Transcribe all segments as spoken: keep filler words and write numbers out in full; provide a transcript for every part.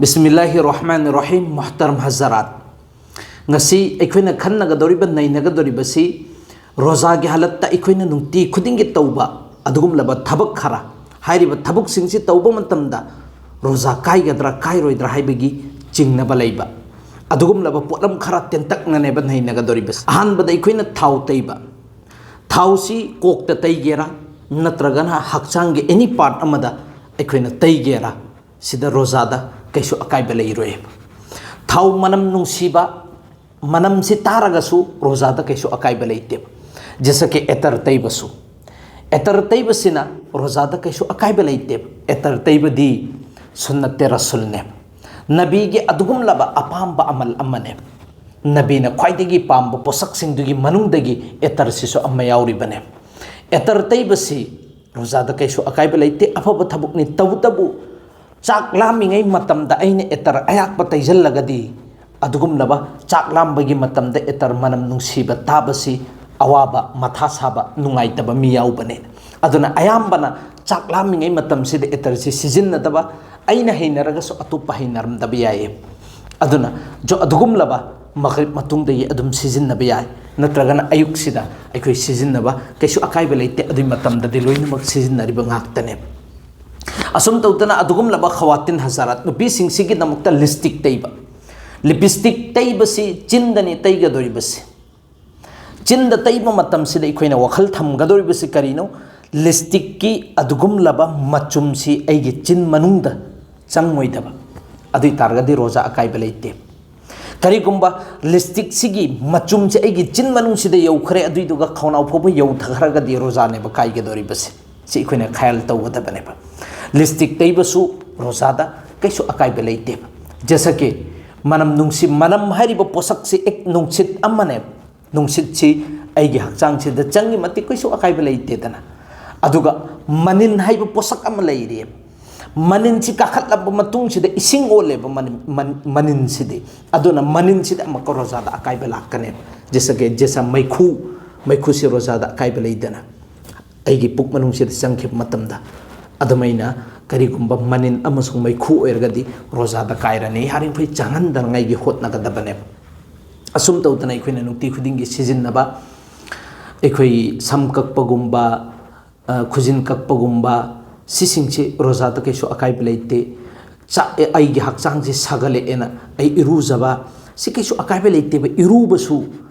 ꯕꯤꯁꯃꯤꯜꯂꯥꯍꯤ ꯔꯍꯃꯥꯟ ꯔꯍꯤꯝ꯫ ꯃꯨꯍꯇꯔꯝ ꯍꯖꯔꯥꯠ, ꯉꯁꯤ ꯑꯩꯈꯣꯏꯅ ꯈꯟꯅꯒꯗꯧꯔꯤꯕ, ꯅꯩꯅꯒꯗꯧꯔꯤꯕꯁꯤ ꯔꯣꯖꯥꯒꯤ ꯍꯥꯂꯠꯇ ꯑꯩꯈꯣꯏꯅ ꯅꯨꯡꯇꯤ ꯈꯨꯗꯤꯡꯒꯤ ꯇꯧꯕ ꯑꯗꯨꯒꯨꯝꯂꯕ ꯊꯕꯛ ꯈꯔ, ꯍꯥꯏꯔꯤꯕ ꯊꯕꯛꯁꯤꯡꯁꯤ ꯇꯧꯕ ꯃꯇꯝꯗ ꯔꯣꯖꯥ ꯀꯥꯏꯒꯗ꯭ꯔꯥ ꯀꯥꯏꯔꯣꯏꯗ꯭ꯔꯥ ꯍꯥꯏꯕꯒꯤ ꯆꯤꯡꯅꯕ ꯂꯩꯕ ꯑꯗꯨꯒꯨꯝꯂꯕ ꯄꯣꯠꯂꯝ ꯈꯔ ꯇꯦꯟꯇꯛꯅꯅꯦꯕ ꯅꯩꯅꯒꯗꯧꯔꯤꯕꯁꯤ꯫ ꯑꯍꯥꯟꯕꯗ ꯑꯩꯈꯣꯏꯅ ꯊꯥꯎ ꯇꯩꯕ꯫ ꯊꯥꯎꯁꯤ ꯀꯣꯛꯇ ꯇꯩꯒꯦꯔꯥ ꯅꯠꯇ꯭ꯔꯒꯅ ꯍꯛꯆꯥꯡꯒꯤ ꯑꯦꯅꯤ ꯄꯥꯔꯠ ꯑꯃꯗ ꯑꯩꯈꯣꯏꯅ ꯇꯩꯒꯦꯔꯥ, ꯁꯤꯗ ꯔꯣꯖꯥꯗ ꯀꯩꯁꯨ ꯑꯀꯥꯏꯕ ꯂꯩꯔꯣꯏꯕ꯫ ꯊꯥꯎ ꯃꯅꯝ ꯅꯨꯡꯁꯤꯕ, ꯃꯅꯝꯁꯤ ꯇꯥꯔꯒꯁꯨ ꯔꯣꯖꯥꯗ ꯀꯩꯁꯨ ꯑꯀꯥꯏꯕ ꯂꯩꯇꯦꯕ꯫ ꯖꯁꯀꯤ ꯑꯦꯇꯔ ꯇꯩꯕꯁꯨ, ꯑꯦꯇꯔ ꯇꯩꯕꯁꯤꯅ ꯔꯣꯖꯥꯗ ꯀꯩꯁꯨ ꯑꯀꯥꯏꯕ ꯂꯩꯇꯦꯕ꯫ ꯑꯦꯇꯔ ꯇꯩꯕꯗꯤ ꯁꯨꯟꯅꯠꯇꯦ ꯔꯁꯨꯜꯅꯦꯕ꯫ ꯅꯕꯤꯒꯤ ꯑꯗꯨꯒꯨꯝꯂꯕ ꯑꯄꯥꯝꯕ ꯑꯃꯜ ꯑꯃꯅꯦꯕ꯫ ꯅꯕꯤꯅ ꯈ꯭ꯋꯥꯏꯗꯒꯤ ꯄꯥꯝꯕ ꯄꯣꯠꯁꯛꯁꯤꯡꯗꯨꯒꯤ ꯃꯅꯨꯡꯗꯒꯤ ꯑꯦꯇꯔꯁꯤꯁꯨ ꯑꯃ ꯌꯥꯎꯔꯤꯕꯅꯦ꯫ ꯑꯦꯇꯔ ꯇꯩꯕꯁꯤ ꯔꯣꯖꯥꯗ ꯀꯩꯁꯨ ꯑꯀꯥꯏꯕ ꯂꯩꯇꯦ, ꯑꯐꯕ ꯊꯕꯛꯅꯤ꯫ ꯇꯧꯕꯇꯕꯨ ꯆꯥꯛ ꯂꯥꯝꯃꯤꯉꯩ ꯃꯇꯝꯗ ꯑꯩꯅ ꯑꯦꯇꯔ ꯑꯌꯥꯛꯄ ꯇꯩꯁꯤꯜꯂꯒꯗꯤ ꯑꯗꯨꯒꯨꯝꯂꯕ ꯆꯥꯛ ꯂꯥꯝꯕꯒꯤ ꯃꯇꯝꯗ ꯑꯦꯇꯔ ꯃꯅꯝ ꯅꯨꯡꯁꯤꯕ ꯇꯥꯕꯁꯤ ꯑꯋꯥꯕ, ꯃꯊꯥ ꯁꯥꯕ, ꯅꯨꯡꯉꯥꯏꯇꯕ ꯃꯤ ꯌꯥꯎꯕꯅꯦ꯫ ꯑꯗꯨꯅ ꯑꯌꯥꯝꯕꯅ ꯆꯥꯛ ꯂꯥꯝꯃꯤꯉꯩ ꯃꯇꯝꯁꯤꯗ ꯑꯦꯇꯔꯁꯤ ꯁꯤꯖꯤꯟꯅꯗꯕ, ꯑꯩꯅ ꯍꯩꯅꯔꯒꯁꯨ ꯑꯇꯣꯞꯄ ꯍꯩꯅꯔꯝꯗꯕ ꯌꯥꯏꯌꯦ꯫ ꯑꯗꯨꯅ ꯖꯣ-, ꯑꯗꯨꯒꯨꯝꯂꯕ ꯃꯒ꯭ꯔꯤꯕ ꯃꯇꯨꯡꯗꯒꯤ ꯑꯗꯨꯝ ꯁꯤꯖꯤꯟꯅꯕ ꯌꯥꯏ, ꯅꯠꯇ꯭ꯔꯒꯅ ꯑꯌꯨꯛꯁꯤꯗ ꯑꯩꯈꯣꯏ ꯁꯤꯖꯤꯟꯅꯕ ꯀꯩꯁꯨ ꯑꯀꯥꯏꯕ ꯂꯩꯇꯦ꯫ ꯑꯗꯨꯒꯤ ꯃꯇꯝꯗꯗꯤ ꯂꯣꯏꯅꯃꯛ ꯁꯤꯖꯤꯟꯅꯔꯤꯕ ꯉꯥꯛꯇꯅꯦ꯫ ꯑꯁꯨꯝ ꯇꯧꯗꯅ ꯑꯗꯨꯒꯨꯝꯂꯕ ꯈꯋꯥꯇꯤꯟ ꯍꯖꯥꯔꯥꯠ, ꯅꯨꯄꯤꯁꯤꯡꯁꯤꯒꯤꯗꯃꯛꯇ ꯂꯤꯞꯁꯇꯤꯛ ꯇꯩꯕ꯫ ꯂꯤꯞꯁꯇꯤꯛ ꯇꯩꯕꯁꯤ ꯆꯤꯟꯗꯅꯤ ꯇꯩꯒꯗꯧꯔꯤꯕꯁꯤ꯫ ꯆꯤꯟꯗ ꯇꯩꯕ ꯃꯇꯝꯁꯤꯗ ꯑꯩꯈꯣꯏꯅ ꯋꯥꯈꯜ ꯊꯝꯒꯗꯧꯔꯤꯕꯁꯤ ꯀꯔꯤꯅꯣ? ꯂꯤꯞꯁꯇꯤꯛꯀꯤ ꯑꯗꯨꯒꯨꯝꯂꯕ ꯃꯆꯨꯝꯁꯤ ꯑꯩꯒꯤ ꯆꯤꯟ ꯃꯅꯨꯡꯗ ꯆꯪꯉꯣꯏꯗꯕ, ꯑꯗꯨ ꯑꯣꯏ ꯇꯥꯔꯒꯗꯤ ꯔꯣꯖꯥ ꯑꯀꯥꯏꯕ ꯂꯩꯇꯦ꯫ ꯀꯔꯤꯒꯨꯝꯕ ꯂꯤꯞꯁꯇꯤꯛꯁꯤꯒꯤ ꯃꯆꯨꯝꯁꯦ ꯑꯩꯒꯤ ꯆꯤꯟ ꯃꯅꯨꯡꯁꯤꯗ ꯌꯧꯈ꯭ꯔꯦ, ꯑꯗꯨꯏꯗꯨꯒ ꯈꯧꯅꯥꯎ ꯐꯥꯎꯕ ꯌꯧꯊꯈ꯭ꯔꯒꯗꯤ ꯔꯣꯖꯥꯅꯦꯕ ꯀꯥꯏꯒꯗꯧꯔꯤꯕꯁꯦ꯫ ꯁꯤ ꯑꯩꯈꯣꯏꯅ ꯈꯌꯥꯜ ꯇꯧꯒꯗꯕꯅꯦꯕ꯫ ꯂꯤꯞꯁꯇꯤꯛ ꯇꯩꯕꯁꯨ ꯔꯣꯖꯥꯗ ꯀꯩꯁꯨ ꯑꯀꯥꯏꯕ ꯂꯩꯇꯦꯕ꯫ ꯖꯁꯀꯤ ꯃꯅꯝ ꯅꯨꯡꯁꯤ, ꯃꯅꯝ ꯍꯥꯏꯔꯤꯕ ꯄꯣꯠꯁꯛꯁꯤ ꯑꯦꯛ ꯅꯨꯡꯁꯤꯠ ꯑꯃꯅꯦꯕ꯫ ꯅꯨꯡꯁꯤꯠꯁꯤ ꯑꯩꯒꯤ ꯍꯛꯆꯥꯡꯁꯤꯗ ꯆꯪꯉꯤ ꯃꯇꯤꯛ ꯀꯩꯁꯨ ꯑꯀꯥꯏꯕ ꯂꯩꯇꯦꯗꯅ꯫ ꯑꯗꯨꯒ ꯃꯅꯤꯟ ꯍꯥꯏꯕ ꯄꯣꯠꯁꯛ ꯑꯃ ꯂꯩꯔꯤꯑꯕ꯫ ꯃꯅꯤꯟꯁꯤ ꯀꯥꯈꯠꯂꯕ ꯃꯇꯨꯡꯁꯤꯗ ꯏꯁꯤꯡ ꯑꯣꯜꯂꯦꯕ ꯃꯅꯤꯟ-, ꯃꯟ-, ꯃꯅꯤꯟꯁꯤꯗꯤ꯫ ꯑꯗꯨꯅ ꯃꯅꯤꯟꯁꯤꯗ ꯑꯃꯨꯛꯀ ꯔꯣꯖꯥꯗ ꯑꯀꯥꯏꯕ ꯂꯥꯛꯀꯅꯦꯕ꯫ ꯖꯦꯁꯥ ꯀꯦ, ꯖꯦꯁꯥ ꯃꯩꯈꯨ, ꯃꯩꯈꯨꯁꯤ ꯔꯣꯖꯥꯗ ꯑꯀꯥꯏꯕ ꯂꯩꯗꯅ꯫ ꯑꯩꯒꯤ ꯄꯨꯛ ꯃꯅꯨꯡꯁꯤꯗ ꯆꯪꯈꯤꯕ ꯃꯇꯝꯗ ꯑꯗꯨꯃꯥꯏꯅ ꯀꯔꯤꯒꯨꯝꯕ ꯃꯅꯤꯟ ꯑꯃꯁꯨꯡ ꯃꯩꯈꯨ ꯑꯣꯏꯔꯒꯗꯤ ꯔꯣꯖꯥꯗ ꯀꯥꯏꯔꯅꯤ꯫ ꯌꯥꯔꯤꯃꯈꯩ ꯆꯪꯍꯟꯗꯅꯉꯥꯏꯒꯤ ꯍꯣꯠꯅꯒꯗꯕꯅꯦꯕ꯫ ꯑꯁꯨꯝ ꯇꯧꯗꯅ ꯑꯩꯈꯣꯏꯅ ꯅꯨꯡꯇꯤ ꯈꯨꯗꯤꯡꯒꯤ ꯁꯤꯖꯤꯟꯅꯕ ꯑꯩꯈꯣꯏ ꯁꯝ ꯀꯛꯄꯒꯨꯝꯕ, ꯑ, ꯈꯨꯖꯤꯟ ꯀꯛꯄꯒꯨꯝꯕ, ꯁꯤꯁꯤꯡꯁꯤ ꯔꯣꯖꯥꯗ ꯀꯩꯁꯨ ꯑꯀꯥꯏꯕ ꯂꯩꯇꯦ꯫ ꯆꯥꯛꯑꯦ, ꯑꯩꯒꯤ ꯍꯛꯆꯥꯡꯁꯤ ꯁꯥꯒꯠꯂꯛꯑꯦꯅ ꯑꯩ ꯏꯔꯨꯖꯕ, ꯁꯤ ꯀꯩꯁꯨ ꯑꯀꯥꯏꯕ ꯂꯩꯇꯦꯕ꯫ ꯏꯔꯨꯕꯁꯨ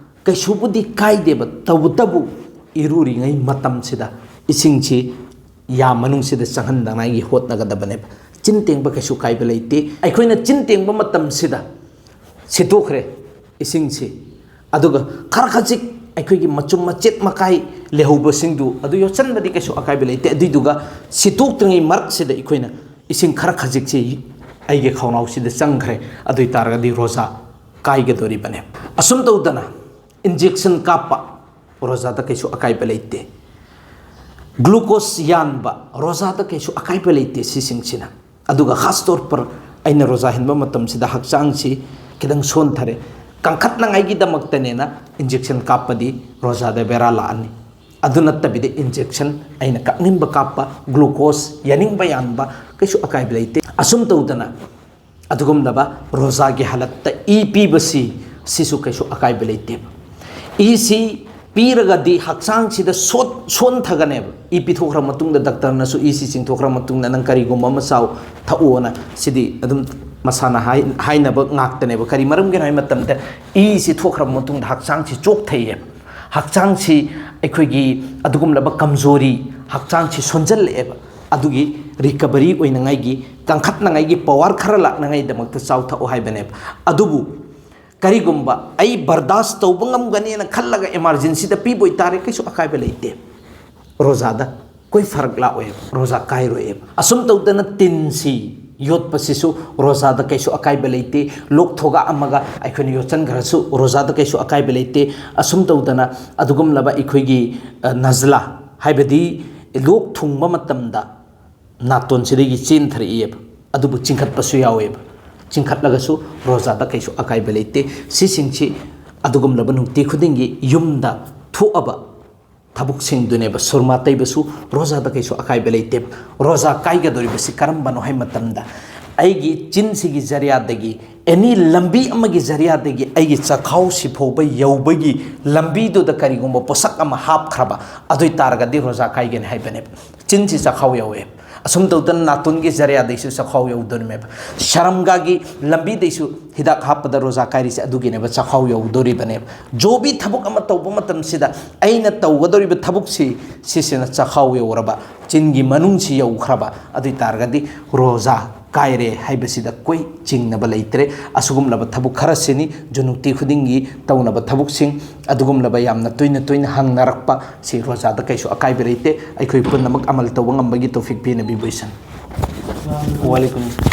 ꯀꯩꯁꯨꯕꯨꯗꯤ ꯀꯥꯏꯗꯦꯕ, ꯇꯧꯕꯇꯕꯨ ꯏꯔꯨꯔꯤꯉꯩ ꯃꯇꯝꯁꯤꯗ ꯏꯁꯤꯡꯁꯤ ꯌꯥ ꯃꯅꯨꯡꯁꯤꯗ ꯆꯪꯍꯟꯗꯉꯥꯏꯒꯤ ꯍꯣꯠꯅꯒꯗꯕꯅꯦꯕ꯫ ꯆꯤꯟ ꯇꯦꯡꯕ ꯀꯩꯁꯨ ꯀꯥꯏꯕ ꯂꯩꯇꯦ꯫ ꯑꯩꯈꯣꯏꯅ ꯆꯤꯟ ꯇꯦꯡꯕ ꯃꯇꯝꯁꯤꯗ ꯁꯤꯠꯇꯣꯛꯈ꯭ꯔꯦ ꯏꯁꯤꯡꯁꯤ, ꯑꯗꯨꯒ ꯈꯔ ꯈꯖꯤꯛ ꯑꯩꯈꯣꯏꯒꯤ ꯃꯆꯨꯝ ꯃꯆꯦꯠ ꯃꯀꯥꯏ ꯂꯩꯍꯧꯕꯁꯤꯡꯗꯨ ꯑꯗꯨ ꯌꯣꯠꯁꯤꯟꯕꯗꯤ ꯀꯩꯁꯨ ꯑꯀꯥꯏꯕ ꯂꯩꯇꯦ꯫ ꯑꯗꯨꯏꯗꯨꯒ ꯁꯤꯠꯇꯣꯛꯇ꯭ꯔꯤꯉꯩ ꯃꯔꯛꯁꯤꯗ ꯑꯩꯈꯣꯏꯅ ꯏꯁꯤꯡ ꯈꯔ ꯈꯖꯤꯛꯁꯤ ꯑꯩꯒꯤ ꯈꯧꯅꯥꯎꯁꯤꯗ ꯆꯪꯈ꯭ꯔꯦ, ꯑꯗꯨ ꯑꯣꯏ ꯇꯥꯔꯒꯗꯤ ꯔꯣꯖꯥ ꯀꯥꯏꯒꯗꯣꯔꯤꯕꯅꯦ꯫ ꯑꯁꯨꯝ ꯇꯧꯗꯅ ꯏꯟꯖꯦꯛꯁꯟ ꯀꯥꯞꯄ ꯔꯣꯖꯥꯗ ꯀꯩꯁꯨ ꯑꯀꯥꯏꯕ ꯂꯩꯇꯦ꯫ ꯒ꯭ꯂꯨꯀꯣꯁ ꯌꯥꯟꯕ ꯔꯣꯖꯥꯗ ꯀꯩꯁꯨ ꯑꯀꯥꯏꯕ ꯂꯩꯇꯦ ꯁꯤꯁꯤꯡꯁꯤꯅ꯫ ꯑꯗꯨꯒ ꯈꯥꯁ ꯇꯧꯔ ꯄꯔ ꯑꯩꯅ ꯔꯣꯖꯥ ꯍꯤꯟꯕ ꯃꯇꯝꯁꯤꯗ ꯍꯛꯆꯥꯡꯁꯤ ꯈꯤꯇꯪ ꯁꯣꯟꯊꯔꯦ, ꯀꯟꯈꯠꯅꯉꯥꯏꯒꯤꯗꯃꯛꯇꯅꯦꯅ ꯏꯟꯖꯦꯛꯁꯟ ꯀꯥꯞꯄꯗꯤ ꯔꯣꯖꯥꯗ ꯕꯦꯔꯥ ꯂꯥꯛꯑꯅꯤ꯫ ꯑꯗꯨ ꯅꯠꯇꯕꯤꯗ ꯏꯟꯖꯦꯛꯁꯟ ꯑꯩꯅ ꯀꯥꯞꯅꯤꯡꯕ ꯀꯥꯞꯄ, ꯒ꯭ꯂꯨꯀꯣꯁ ꯌꯥꯅꯤꯡꯕ ꯌꯥꯟꯕ ꯀꯩꯁꯨ ꯑꯀꯥꯏꯕ ꯂꯩꯇꯦ꯫ ꯑꯁꯨꯝ ꯇꯧꯗꯅ ꯑꯗꯨꯒꯨꯝꯂꯕ ꯔꯣꯖꯥꯒꯤ ꯍꯥꯂꯠꯇ ꯏ ꯄꯤꯕꯁꯤ, ꯁꯤꯁꯨ ꯀꯩꯁꯨ ꯑꯀꯥꯏꯕ ꯂꯩꯇꯦꯕ꯫ ꯏꯁꯤ ꯄꯤꯔꯒꯗꯤ ꯍꯛꯆꯥꯡꯁꯤꯗ ꯁꯣꯠ-, ꯁꯣꯟꯊꯒꯅꯦꯕ꯫ ꯏ ꯄꯤꯊꯣꯛꯈ꯭ꯔ ꯃꯇꯨꯡꯗ ꯗꯥꯛꯇꯔꯅꯁꯨ ꯏꯁꯤ ꯆꯤꯡꯊꯣꯛꯈ꯭ꯔ ꯃꯇꯨꯡꯗ ꯅꯪ ꯀꯔꯤꯒꯨꯝꯕ ꯑꯃ ꯆꯥꯎ, ꯊꯛꯎꯅ ꯁꯤꯗꯤ ꯑꯗꯨꯝ ꯃꯁꯥꯅ ꯍꯥꯏ-, ꯍꯥꯏꯅꯕ ꯉꯥꯛꯇꯅꯦꯕ꯫ ꯀꯔꯤ ꯃꯔꯝꯒꯤꯅꯣ ꯍꯥꯏꯕ ꯃꯇꯝꯗ ꯏꯁꯤ ꯊꯣꯛꯈ꯭ꯔꯕ ꯃꯇꯨꯡꯗ ꯍꯛꯆꯥꯡꯁꯤ ꯆꯣꯛꯊꯩꯌꯦꯕ꯫ ꯍꯛꯆꯥꯡꯁꯤ ꯑꯩꯈꯣꯏꯒꯤ ꯑꯗꯨꯒꯨꯝꯂꯕ ꯀꯝꯖꯣꯔꯤ, ꯍꯛꯆꯥꯡꯁꯤ ꯁꯣꯟꯖꯜꯂꯛꯑꯦꯕ꯫ ꯑꯗꯨꯒꯤ ꯔꯤꯀꯕꯔꯤ ꯑꯣꯏꯅꯉꯥꯏꯒꯤ, ꯀꯟꯈꯠꯅꯉꯥꯏꯒꯤ ꯄꯋꯥꯔ ꯈꯔ ꯂꯥꯛꯅꯉꯥꯏꯗꯃꯛꯇ ꯆꯥꯎ ꯊꯛꯑꯣ ꯍꯥꯏꯕꯅꯦꯕ꯫ ꯑꯗꯨꯕꯨ ꯀꯔꯤꯒꯨꯝꯕ ꯑꯩ ꯕꯔꯗꯥꯁ ꯇꯧꯕ ꯉꯝꯒꯅꯦꯅ ꯈꯜꯂꯒ ꯏꯃꯥꯔꯖꯦꯟꯁꯤꯗ ꯄꯤꯕ ꯑꯣꯏꯇꯥꯔꯦ, ꯀꯩꯁꯨ ꯑꯀꯥꯏꯕ ꯂꯩꯇꯦ꯫ ꯔꯣꯖꯥꯗ ꯀꯣꯏ ꯐꯔꯛ ꯂꯥꯛꯑꯣꯏꯕ, ꯔꯣꯖꯥ ꯀꯥꯏꯔꯣꯏꯕ꯫ ꯑꯁꯨꯝ ꯇꯧꯗꯅ ꯇꯤꯟꯁꯤ ꯌꯣꯠꯄꯁꯤꯁꯨ ꯔꯣꯖꯥꯗ ꯀꯩꯁꯨ ꯑꯀꯥꯏꯕ ꯂꯩꯇꯦ꯫ ꯂꯣꯛ ꯊꯣꯒꯥꯛꯑꯝꯃꯒ ꯑꯩꯈꯣꯏꯅ ꯌꯣꯠꯁꯤꯟꯈ꯭ꯔꯁꯨ ꯔꯣꯖꯥꯗ ꯀꯩꯁꯨ ꯑꯀꯥꯏꯕ ꯂꯩꯇꯦ꯫ ꯑꯁꯨꯝ ꯇꯧꯗꯅ ꯑꯗꯨꯒꯨꯝꯂꯕ ꯑꯩꯈꯣꯏꯒꯤ, ꯑ, ꯅꯖꯂꯥ, ꯍꯥꯏꯕꯗꯤ ꯂꯣꯛ ꯊꯨꯡꯕ ꯃꯇꯝꯗ ꯅꯥꯇꯣꯟꯁꯤꯗꯒꯤ ꯆꯦꯟꯊꯔꯛꯏꯑꯕ, ꯑꯗꯨꯕꯨ ꯆꯤꯡꯈꯠꯄꯁꯨ ꯌꯥꯎꯋꯦꯕ꯫ ꯆꯤꯡꯈꯠꯂꯒꯁꯨ ꯔꯣꯖꯥꯗ ꯀꯩꯁꯨ ꯑꯀꯥꯏꯕ ꯂꯩꯇꯦ꯫ ꯁꯤꯁꯤꯡꯁꯤ ꯑꯗꯨꯒꯨꯝꯂꯕ ꯅꯨꯡꯇꯤ ꯈꯨꯗꯤꯡꯒꯤ ꯌꯨꯝꯗ ꯊꯣꯛꯑꯕ ꯊꯕꯛꯁꯤꯡꯗꯨꯅꯦꯕ꯫ ꯁꯨꯔꯃꯥ ꯇꯩꯕꯁꯨ ꯔꯣꯖꯥꯗ ꯀꯩꯁꯨ ꯑꯀꯥꯏꯕ ꯂꯩꯇꯦ꯫ ꯔꯣꯖꯥ ꯀꯥꯏꯒꯗꯧꯔꯤꯕꯁꯤ ꯀꯔꯝꯕꯅꯣ ꯍꯥꯏ ꯃꯇꯝꯗ, ꯑꯩꯒꯤ ꯆꯤꯟꯁꯤꯒꯤ ꯖꯔꯤꯌꯥꯗꯒꯤ, ꯑꯦꯅꯤ ꯂꯝꯕꯤ ꯑꯃꯒꯤ ꯖꯔꯤꯌꯥꯗꯒꯤ ꯑꯩꯒꯤ ꯆꯈꯥꯎꯁꯤ ꯐꯥꯎꯕ ꯌꯧꯕꯒꯤ ꯂꯝꯕꯤꯗꯨꯗ ꯀꯔꯤꯒꯨꯝꯕ ꯄꯣꯠꯁꯛ ꯑꯃ ꯍꯥꯞꯈ꯭ꯔꯕ, ꯑꯗꯨ ꯑꯣꯏ ꯇꯥꯔꯒꯗꯤ ꯔꯣꯖꯥ ꯀꯥꯏꯒꯅꯤ ꯍꯥꯏꯕꯅꯦꯕ꯫ ꯆꯤꯟꯁꯤ ꯆꯈꯥꯎ ꯌꯧꯋꯦ, ꯑꯁꯨꯝ ꯇꯧꯗꯅ ꯅꯥꯇꯣꯟꯒꯤ ꯖꯔꯤꯌꯥꯗꯩꯁꯨ ꯆꯈꯥꯎ ꯌꯧꯗꯣꯔꯤꯃꯦꯕ꯫ ꯁꯔꯝꯒꯥꯒꯤ ꯂꯝꯕꯤꯗꯩꯁꯨ ꯍꯤꯗꯥꯛ ꯍꯥꯞꯄꯗ ꯔꯣꯖꯥ ꯀꯥꯏꯔꯤꯁꯦ ꯑꯗꯨꯒꯤꯅꯦꯕ, ꯆꯈꯥꯎ ꯌꯧꯗꯣꯔꯤꯕꯅꯦꯕ꯫ ꯖꯣꯕꯤ ꯊꯕꯛ ꯑꯃ ꯇꯧꯕ ꯃꯇꯝꯁꯤꯗ ꯑꯩꯅ ꯇꯧꯒꯗꯧꯔꯤꯕ ꯊꯕꯛꯁꯤ, ꯁꯤꯁꯤꯅ ꯆꯈꯥꯎ ꯌꯧꯔꯕ, ꯆꯤꯟꯒꯤ ꯃꯅꯨꯡꯁꯤ ꯌꯧꯈ꯭ꯔꯕ, ꯑꯗꯨ ꯑꯣꯏ ꯇꯥꯔꯒꯗꯤ ꯔꯣꯖꯥ ꯀꯥꯏꯔꯦ ꯍꯥꯏꯕꯁꯤꯗ ꯀꯣꯏ ꯆꯤꯡꯅꯕ ꯂꯩꯇ꯭ꯔꯦ꯫ ꯑꯁꯤꯒꯨꯝꯂꯕ ꯊꯕꯛ ꯈꯔꯁꯤꯅꯤ ꯖꯨꯅꯨꯡꯇꯤ ꯈꯨꯗꯤꯡꯒꯤ ꯇꯧꯅꯕ ꯊꯕꯛꯁꯤꯡ꯫ ꯑꯗꯨꯒꯨꯝꯂꯕ ꯌꯥꯝꯅ ꯇꯣꯏꯅ ꯇꯣꯏꯅ ꯍꯪꯅꯔꯛꯄ ꯁꯤ ꯔꯣꯖꯥꯗ ꯀꯩꯁꯨ ꯑꯀꯥꯏꯕ ꯂꯩꯇꯦ꯫ ꯑꯩꯈꯣꯏ ꯄꯨꯝꯅꯃꯛ ꯑꯃꯜ ꯇꯧꯕ ꯉꯝꯕꯒꯤ ꯇꯧꯐꯤꯛ ꯄꯤꯅꯕꯤꯕ ꯑꯣꯏꯁꯅꯨ꯫ ꯋꯥꯂꯩꯀꯨꯝ꯫